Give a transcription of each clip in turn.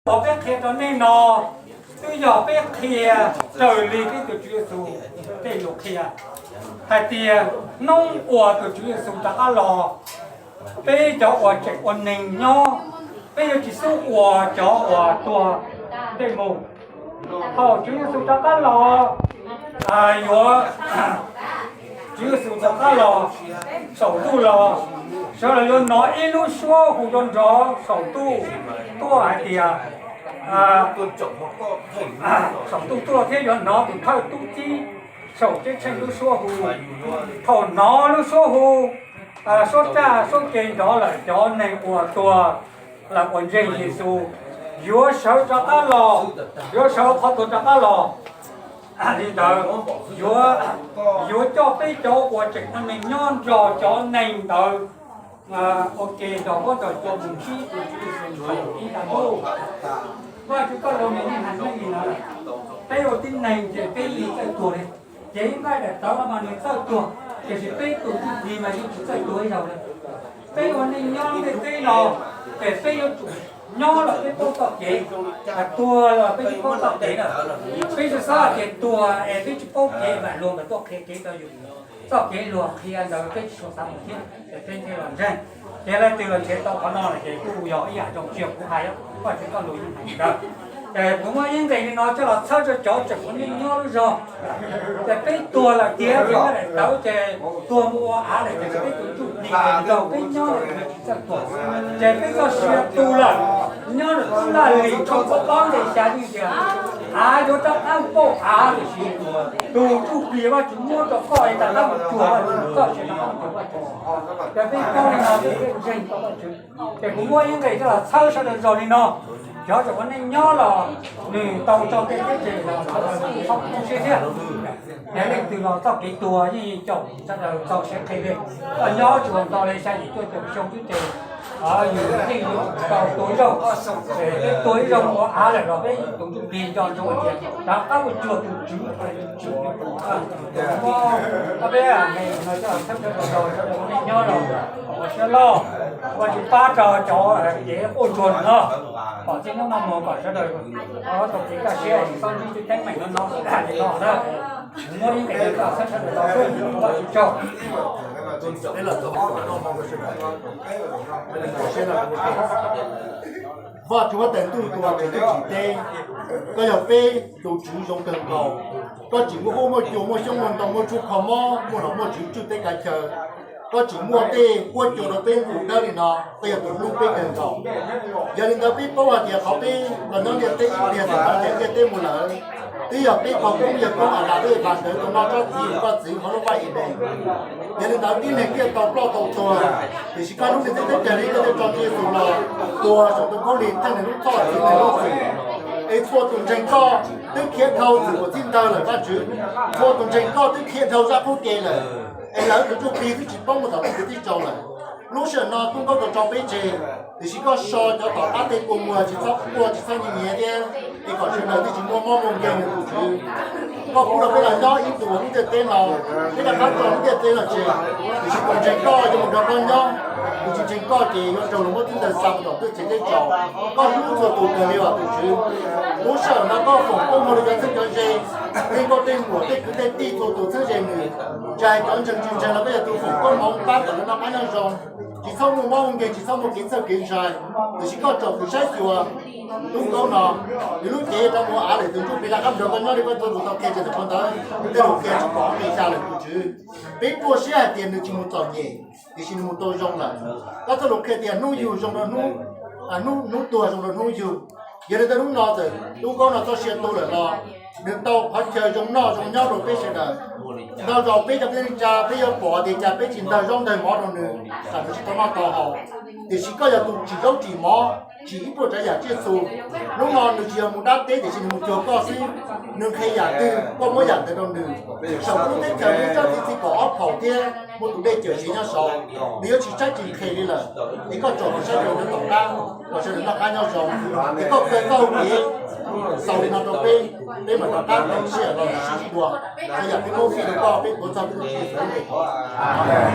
Qhov peb qhia rau nej no twb yog peb qhia raws li peb tus Tswv Yexus tej lus qhia hais tias hnub uas tus Tswv Yexus rov qab los, peb cov uas tseem ua neeg nyob, peb yuav tsis xub ua cov uas tuag ntej mus. Thaum Tswv Yexus rov qab los, yuav, Tswv Yexus rov qab los saum ntuj los, sawv daws yuav hnov ib lub suab hu nrov nrov saum ntuj tuaj hais tias, saum ntuj tuaj thiab yuav hnov tus thawj tub txib saum ceeb tsheej lub suab hu. Thaum hnov lub suab hu, suab raj suab ke nrov lawm, cov neeg uas tuag lawm uas ntseeg Yexus yuav sawv rov qab los, yuav sawv qhov tuag rov qab los. Li ntawd, yuav, yuav coj peb cov uas tseem ua neeg nyob nrog cov neeg ntawd ua ke nrog huab nrog cua mus ntsib tus Tswv Yexus ib tag ntuj. Vajtswv txoj lus nws yeej hais meej li ntawd. Peb ua tib neeg ces peb yeej txawj tuag li. Ces ib nqaij daim tawv no mas nws txawj tuag, tiam sis peb tus ntsuj plig mas yeej tsis txawj tuag ib zaug li. Peb ua neej nyob ntiaj teb no, ces peb yuav tsum nyob los peb paub txoj kev, tuag los peb yeej paub txoj kev na. Peb tsis xav hais tias tuag es peb tsis paub kev, vam luag mas tuaj qhia kev rau yus. Txoj kev luag qhia ntawd peb tsis tshua xav mus thiab, ces peb thiaj los ntseeg. Ces leej twg los nrhiav tau qhov no lawm ces kuj yog ib yam zoo tsis yog kuv hais, Vajtswv txoj lus yeej hais li ntawd. Ces kuv muab ib nqe li no coj los txhawb rau cov tseem ua neej nyob lub zog. Ces peb tuag lawm tiag ces muab daim tawv ces tuag mus ua av lawm ces peb tus ntsuj plig nrog peb nyob lawm tsis txawj tuag. Ces peb txoj sia tu lawm, nyob lawm laj lim tshooj tsib ob nqe xya yeej tias av yuav rov qab pauj av tiam sis tus ntsuj plig Vajtswv muab rau koj es rov qab mus cuag Vajtswv, txoj sia rov qab mus cuag Vajtswv. Ces peb paub li no ces peb ntseeg tau Vajtswv. Ces kuv muab ib nqe coj los txhawb sawv daws zog li no. Cov tseem ua neej nyob los nws tau tso tej teb ces los sawv daws txhob tu siab thiab. Yog leej twg los txoj kev tuag yeej caum sawv daws txaus siab qhia li. Koj nyob tsis ua ntau li xya yim cuaj caum xyoo xwb ces yus yeej yuav tsum tau tuag ib zaug. Peb tuag ib zaug ua av lawm los peb tus ntsuj plig nco ntsoov tias rov qab mus cuag tus Tswv, tus Tswv. Muab ob peb nqe no coj los txhawb sawv daws zog, sawv daws ua neej nyob los ua siab loj, ua tsis pab rau cov kev quaj ntsuag no. Pom txij hnub no mus kom sawv daws tau kev kaj siab, tsis txhob ntsib tej teeb meem no no li no na. Muab ib nqe no coj los txhawb sawv daws zog, Vajtswv tsaug. Vajtswv huab tais ntuj tus uas tsim teb tsim teb, koj yog peb tus Tswv zoo kawg nkaus. Koj tsim muaj huab muaj cua, muaj xyoob muaj ntoo, muaj tshuaj kho mob, muaj nom muaj tswv, tswj teb kav chaw. Koj tsim muaj tej huab cua rau peb ua dawb li no, koj yog tus hlub peb kawg nkaus. Yog li ntawd peb paub hais tias qhov peb los nyob ntiaj teb ib pliag xwb tau ncaim ntiaj teb mus lawm, twb yog peb kho koob yawg koob Adas thiab Evas nkawd tau noj tsob txiv uas koj txwv hauv lub vaj Edes. Yog li ntawd tib neeg thiaj tau ploj tau tuag, tiam sis koj hlub ntiaj teb teb chaws li koj thiaj tso Tswv Yexus los tuag saum tus khaub lig theej nws lub txhoj txwv nws lub txim. Es txhua tus ntseeg koj twb khiav dhau txwm uas txij ntawd lawm Vajtswv. Txhua tus ntseeg koj twb khiav dhau zaj qub ke lawm, es lawv tus ntsuj plig twb tsis paub mus tom tej kev tib tsaus lawm. Lub sij hawm no tub nkaub tau tso peb tseg, tiam sis koj so cov tom qab tej kua muag tsis txhob quaj tsis txhob nyiav nyiav thiab, es kom sawv daws thiaj tsis muaj mob muaj nkeeg nws tus Tswv. Koj pub rau peb los nyob ib tug lub ntiaj teb no, peb rov qab tso lub ntiaj teb no tseg, tiam sis tus ntseeg koj yuav mus nrog koj nyob, tus tsis ntseeg koj ces yuav raug luag muab tib ntawd xa mus tom tej tsev teb tsaus. Koj hlub txhua tus kawg li os tus Tswv. Lub sij hawm no koj foom koob hmoov rau cov txheeb cov ze, tej nkauj tej muam, tej kwv tej tij, txhua tus txheeb ze nws. Tsis hais cov ntseeg tsis ntseeg los koj yog tus foom koob hmoov pab kom lawv noj qab nyob zoo, tsis txhob muaj mob muaj nkeeg, tsis txhob muaj kev txhawj kev ntshai. Tiam sis koj tsom kwm saib xyuas tub nkaub no, nws lub cev rov mus av lawm, tus ntsuj plig rov qab nrog koj nyob li koj txhua tus tau qhia txog qhov ntawd, tej lus qhia tsis pom qhia xya lawm tus Tswv. Peb quaj siab hais tias nws tsis mus txom nyem, tiam sis nws mus tau zoo lawm. Koj txoj lus qhia tias hnub yug zoo rau hnub, hnub, hnub tuag zoo rau hnub yug. Yog li ntawd hnub no txawm tub nkaub no txoj sia tu lawm los nws tau qhov chaw zoo noj zoo nyob rau peb sawv daws. Ntau zaus peb cov neej tsa peb yuav pom tias cas peb tsis ntawg zaub ntawg mov rau nws, tsam nws tsis tau noj tau haus. Tiam sis koj yog tus tsim zaub tsim mov, tsim ib puas tsav yam tsiaj txhu. Hnub no nws tsis yog mus dab teb tiam sis nws mus cuag koj xwb. Nws nqhis yam twg koj muab yam ntawd rau nws. Saum koj lub teb chaws muaj ib tsob txiv txiv kaum ob phaum thiab muaj tus dej cawm siav nyob saud. Nws yuav tsis tshaib tsis nqhis li lawm, es koj tsom nws saib rau nws tom qab, kom sawv daws noj qab nyob zoo. Es koj kawg koj hau kev xaus li no rau peb, peb mam rov qab los sib sib dua, txhua yam peb muab fij rau koj, peb tuav txog peb tus Tswv Yexus lub npe thov. Amees.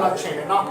Los tshem no,